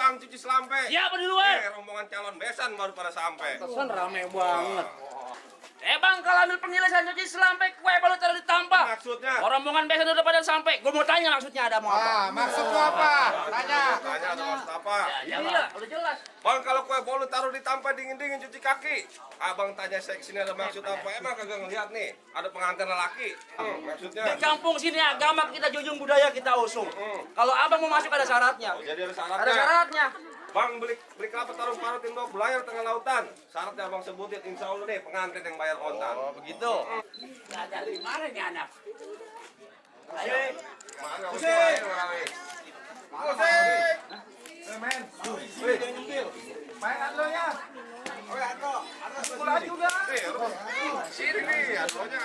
Bang cuci selampe. Siapa di luar? Rombongan calon besan baru pada sampai. Pesan rame banget. Bang, kalau ambil penggilasan cuci selampe, kue baru taruh di tampak. Maksudnya? Rombongan besan udah pada sampai. Gue mau tanya maksudnya ada mau apa? Maksud lu apa? Tanya. Tanya ada maksud apa? Iya, udah jelas. Bang kalau kue bolu taruh di tampak dingin-dingin cuci kaki. Abang tanya saya kesini ada maksud apa? Emang kagak ngeliat nih? Ada pengantin lelaki. Maksudnya? Di kampung sini agama kita junjung, budaya kita usung. Kalau abang mau masuk ada syaratnya. Jadi ada syaratnya. Ada syaratnya. Bang beli kelapa taruh parutin bawa belayar tengah lautan. Syaratnya abang sebutin, insya Allah deh pengantin yang bayar kontan. Oh begitu. Belajar di mana nih anak? Ayo. Mana Musik. Musik. Men. Main lo ya. Oke, Adro Sekolah juga. Sini nih, Adronya.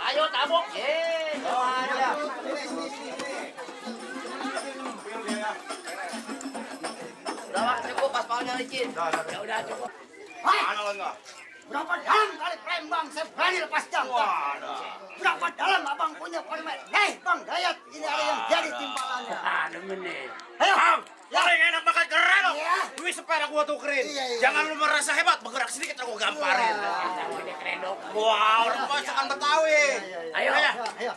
Ayo tabuk. Aja. Udah Pak, cukup paspalnya licin. Ya udah cukup. Mana lo enggak? Berapa dalam kali Palembang saya berani lepas jangka. Berapa dalam abang punya permen? Bang Dayat, ini ada yang jadi timpalannya. Demen nih. Ayo. Bang, Ya. paling enak makan keren lo. Iya. Duit sepeda gua tukerin. Iya. Jangan lu merasa hebat, bergerak sedikit aku gamparin. Ini keren dong. Wah, orang masakan Betawi. Ayo. Ayo.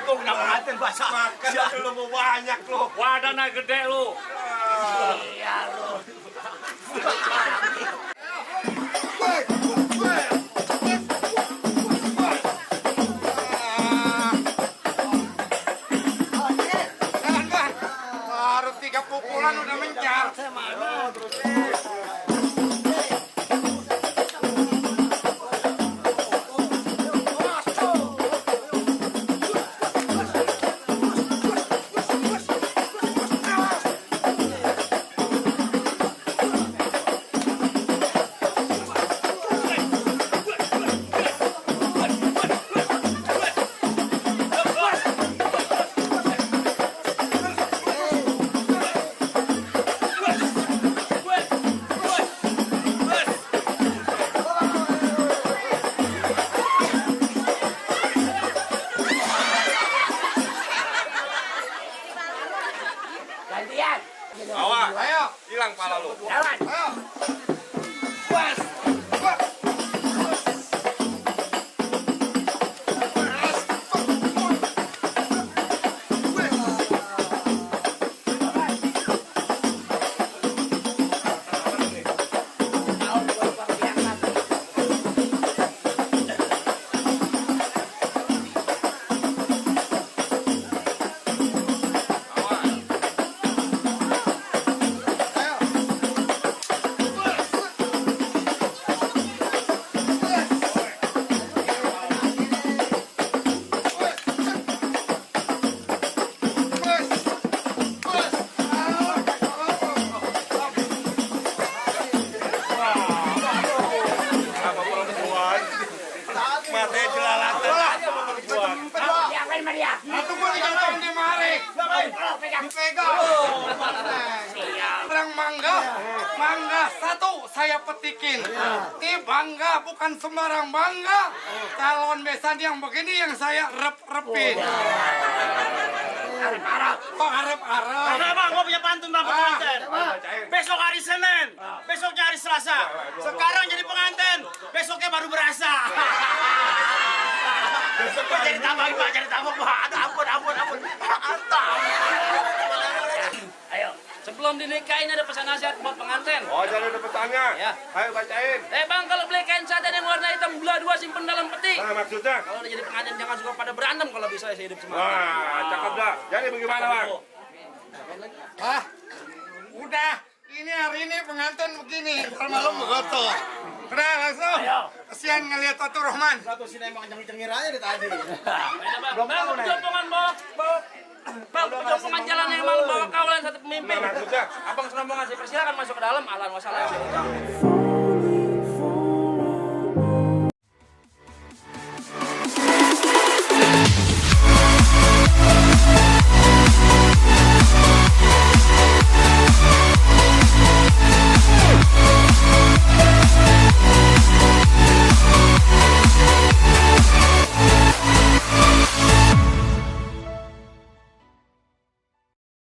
Tuh kenapa ngatain basah? Makan lu mau banyak lu. Wadana gede lu. Iya lu. Baru 3 pukulan udah mencar. Gantian. Awas, ayo, hilang pala lu. Jalan. Matanya jelalatan. Diapain sama dia? Itu gua digampang di mari. Dipegang. Orang mangga, mangga satu saya petikin. Ini bangga bukan sembarang bangga. Calon besan yang begini yang saya rep-repin. Oh, harap-harap. Nah, bang, gue punya pantun bang pengantin. Besok hari Senin, besoknya hari Selasa. Sekarang jadi pengantin, besoknya baru berasa. Pak, jadi tambah pak, jadi tambah pak. Aduh, ampun. Antap. Ayo, sebelum dinikahin ada pesan nasihat buat pengantin. Oh, jadi ada pesannya. Ya. Ayo bacain. Bang, kalau beli kain satin yang warna hitam gula 2 simpen dalam peti. Nah, maksudnya? Kalau udah jadi pengantin jangan suka pada berantem kalau bisa saya hidup semati. Wah, cakep dah. Jadi bagaimana, Bang? Hah? Udah, ini hari ini pengantin begini. Ntar malam begoto. Udah langsung. Kasihan ngeliat Atur Rahman. Satu sini emang cengir aja dari tadi. Bang, perjompongan Bang, perjompongan jalan yang malam bawa kawalan satu pemimpin. Nah, maksudnya? Abang serombongan saya persilakan masuk ke dalam. Ahlan wassalam.